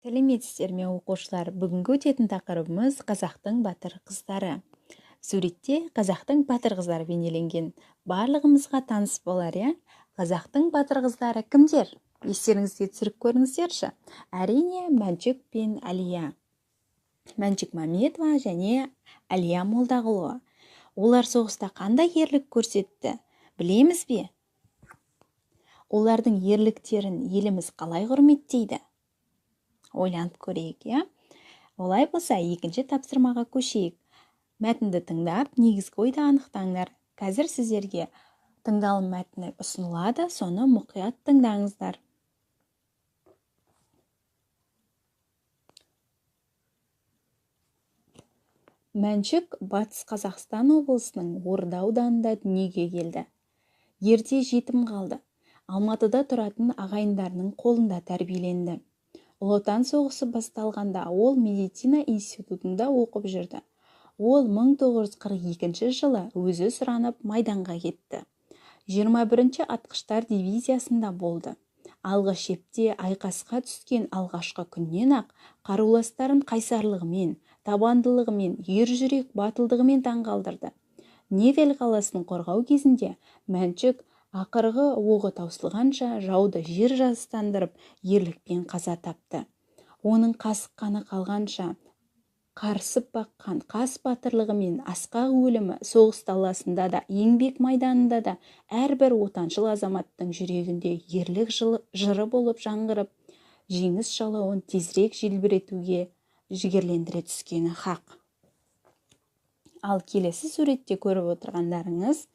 Сәлеметсіздер ме, оқушылар! Бүгінгі өтетін тақырыбымыз қазақтың батыр қыздары. Суретте қазақтың батыр қыздары бейнеленген. Барлығымызға таныс болар, иә? Қазақтың батыр қыздары кімдер? Естеріңізге түсіріп көріңіздерші. Әрине, Мәншүк пен Әлия. Мәншүк Мәметова және Әлия Молдағұлова. Олар соғыста қандай ерлік көрсетті, білеміз бе? Олардың ерліктерін еліміз қалай құрметтейді? Ойланып көрейік, иә? Олай болса, екінші тапсырмаға көшейік. Мәтінді тыңдап, негізгі ойды анықтаңдар. Қазір сіздерге тыңдалым мәтіні ұсынылады, соны мұқият тыңдаңыздар. Мәншүк Батыс Қазақстан облысының Орда ауданында дүниеге келді. Ерте жетім қалды. Алматыда тұратын ағайындарының қолында тәрбиеленді. Ұлы Отан соғысы басталғанда ол медицина институтында оқып жүрді. Ол 1942 жылы өзі сұранып майданға кетті. 21-ші атқыштар дивизиясында болды. Алғы шепте айқасқа түскен алғашқы күннен-ақ қаруластарын қайсарлығымен, табандылығымен, ержүрек батылдығымен таңғалдырды. Невель қаласын қорғау кезінде Мәншүк ақырғы оғы таусылғанша жауды жер жастандырып, ерлікпен қаза тапты. Оның қасық қаны қалғанша қарысып баққан қас батырлығы мен асқақ өлімі соғыс даласында да, еңбек майданында да әрбір отаншыл азаматтың жүрегінде ерлік жыры болып жаңғырып, жеңіс жалауын тезірек желбіретуге жігерлендіре түскені хақ. Ал келесі суретте көріп отырғандарыңыз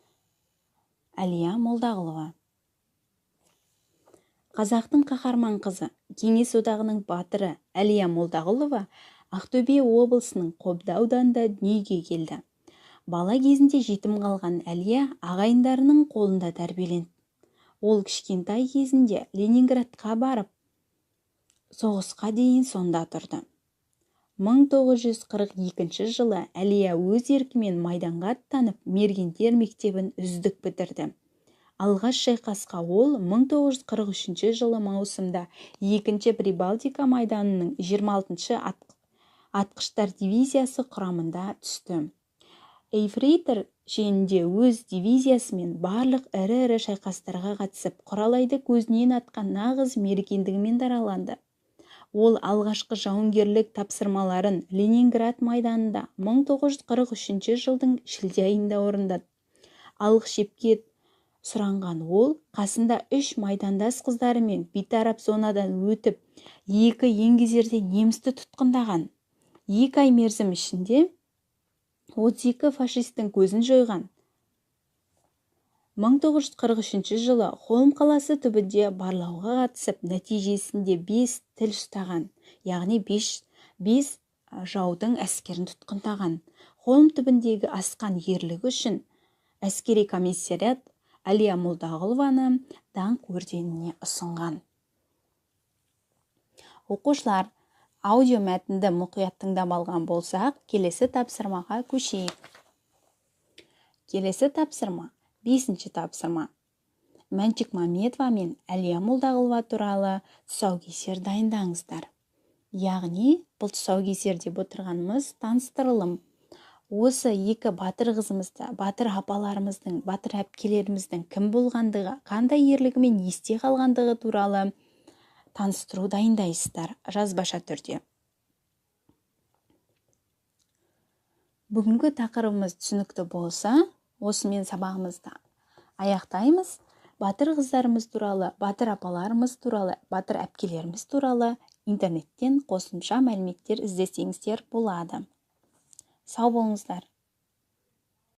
Әлия Молдағұлова. Қазақтың қаһарман қызы, Кеңес одағының батыры Әлия Молдағұлова Ақтөбе облысының Қобда ауданында дүниеге келді. Бала кезінде жетім қалған Әлия ағайындарының қолында тәрбиеленді. Ол кішкентай кезінде Ленинградқа барып, соғысқа дейін сонда тұрды. 1942 жылы Әлия өз еркімен майданға аттанып, мергендер мектебін үздік бітірді. Алғаш шайқасқа ол 1943 жылы маусымда 2-ші Прибалтика майданының 26-шы атқыштар дивизиясы құрамында түсті. Ефрейтор шенінде өз дивизиясымен барлық ірі-ірі шайқастарға қатысып, құралайды көзінен атқан нағыз мергендігімен дараланды. Ол алғашқы жауынгерлік тапсырмаларын Ленинград майданында 1943 жылдың шілде айында орындады. Алғы шепке сұранған ол қасында 3 майдандас қыздарымен бейтарап зонадан өтіп, 2 еңгезерде немісті тұтқындаған. 2 ай мерзім ішінде 32 фашистің көзін жойған. 1943 жылы Холм қаласы түбінде барлауға қатысып, нәтижесінде 5 тіл ұстаған, яғни 5 жаудың әскерін тұтқындаған. Холм түбіндегі асқан ерлігі үшін әскери комиссариат Әлия Молдағұлованы даңқ орденіне ұсынған. Оқушылар, аудио мәтінді мұқият тыңдап алған болсақ, келесі тапсырмаға көшейік. Келесі тапсырма, 5-ші тапсырма. Мәншүк Мәметова мен Әлия Молдағұлова туралы тұсаукесер дайындаңыздар. Яғни, бұл тұсаукесер деп отырғанымыз таныстырылым. Осы екі батыр қызымызды, батыр апаларымыздың, батыр әпкелеріміздің кім болғандығы, қандай ерлігімен есте қалғандығы туралы таныстыру дайындайсыздар жазбаша түрде. Бүгінгі тақырыбымыз түсінікті болса, осымен сабағымызды аяқтаймыз. Батыр қыздарымыз туралы, батыр апаларымыз туралы, батыр әпкелеріміз туралы интернеттен қосымша мәліметтер іздесеңіздер болады. Сау болыңыздар.